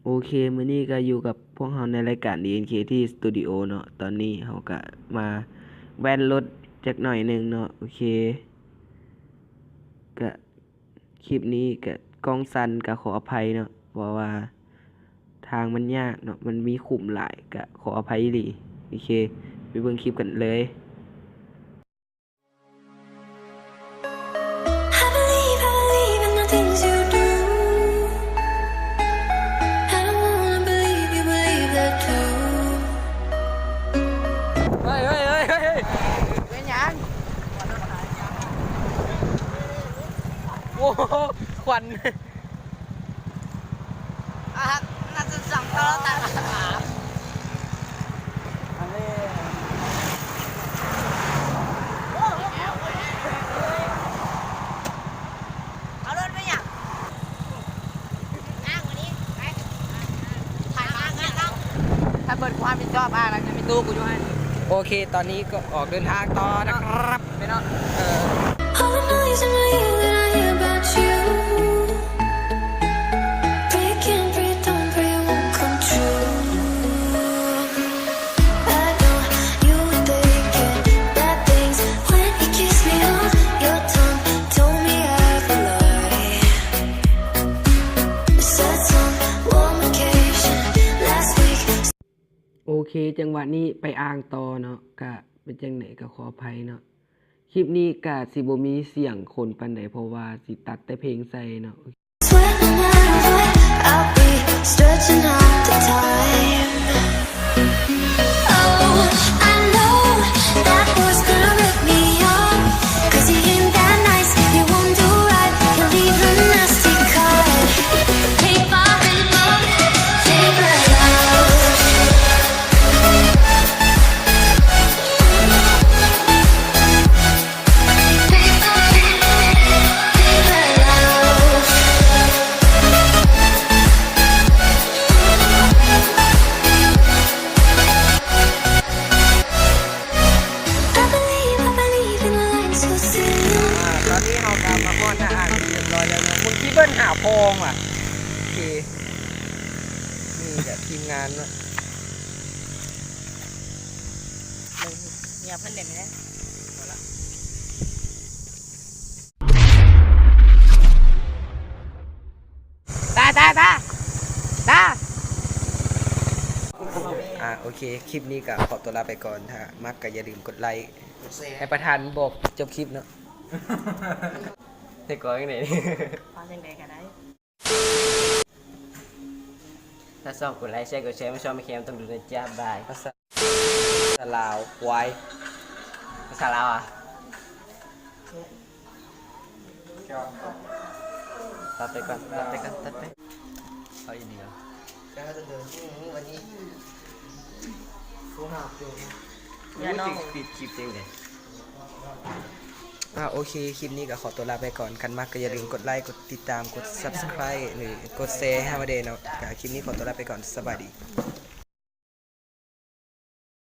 ໂອເຄ ມື້ນີ້ກໍຢູ່ກັບພວກເຮົາໃນລາຍການ ດີເອັນເຄ ທີ່ສະຕູດິໂອເນາະ. ຕອນນີ້ເຮົາກໍມາແວ່ນລົດຈັກໜ້ອຍໜຶ່ງເນາະ. ໂອເຄ ກະ ຄລິບນີ້ກະກ້ອງສັ່ນ ກະຂໍອະໄພເນາະ ເພາະວ່າທາງມັນຍາກເນາະ ມັນມີຂຸມຫຼາຍ ກະຂໍອະໄພອີ່ຫຼີ. ໂອເຄ ໄປເບິ່ງຄລິບກັນເລີຍ. I believe, I believe in the things you do. I don't wanna believe you believe that too. ເຮີ້ຍ ເຮີ້ຍ ເຮີ້ຍ ເປັນຫຍັງ? ໂອ້ໂຫ ຄວັນ. ອ່າ ໜ້າຈະສັ່ງໂທລະທັດມາ. ເອົາລົດໄປຫຍັງ? ຖ້າເບິດຄວາມຜິດຊອບ ອ່າ ແລ້ວຈະມີຕູ້ກູຢູ່ຫັ້ນ. ໂອເຄ ຕອນນີ້ກໍອອກເດີນທາງຕໍ່ນະຄັບ ໄປເນາະ. ເອີ All the noise in my ear that I hear about you. Pray, can't pray, don't pray, won't come true. I know you were thinking bad things when you kissed me on your tongue. Told me I'd be lying. Said some warm vacation last week. ໂອເຄ ຈັງຫວະນີ້ໄປອ່າງຕໍ່ເນາະ ກະເປັນຈັ່ງໃດກໍຂໍອະໄພເນາະ. ຄລິບນີ້ກະຊິບໍ່ມີສຽງຄົນປານໃດ ເພາະວ່າຊິຕັດແຕ່ເພງໃສ່ເນາະ. Swear no matter what, I'll be stretching out the time. Oh, I know that boy's gonna rip me off, 'cause he ain't that nice, he won't do right, he'll leave a nasty cut. Paper and love, paper love. ອ່າ ຕອນນີ້ເຮົາກໍມາຮອດໜ້າອ່າງເປັນທີ່ຮຽບຮ້ອຍແລ້ວເນາະ. ມຶງຂີ້ເບິ່ນຫາພອງວ່າ. ໂອເຄ ນີ້ກະທີມງານເນາະ. ເງືອບເພິ່ນເດ້ແມ່. ຕາ ຕາ ຕາ ຕາ. ອ່າ ໂອເຄ ຄລິບນີ້ກໍຂໍຕົວລາໄປກ່ອນ. ຖ້າມັກກໍຢ່າລືມກົດໄລ ໃຫ້ປະທານບອກຈົບຄລິບເນາະ. ໃຫ້ກອງຈັ່ງໃດ? ເອົາຈັ່ງໃດກໍໄດ້. ຖ້າຊອບກົດໄລ ແຊ ກົດແຊ ມາຊ່ອຍແມ່ແຄມຕ້ອງດູນະຈ໊ະ. ບາຍ. ພາສາລາວ ຄວາຍ. ພາສາລາວອະ? ຕັດໄປກ່ອນ ຕັດໄປກ່ອນ ຕັດໄປ. ເອົາອີ່ນີ້ເນາະ. ຢ່ານ້ອງ ປິດຄລິບຈັ່ງໃດ? ອ່າ ໂອເຄ ຄລິບນີ້ກໍຂໍຕົວລາໄປກ່ອນ. ຄັນມັກກໍຢ່າລືມກົດໄລ ກົດຕິດຕາມ ກົດ Subscribe ຫຼື ກົດແຊໃຫ້ເຮົາແດ່ເນາະ. ກໍຄລິບນີ້ຂໍຕົວລາໄປກ່ອນ. ສະບາຍດີ.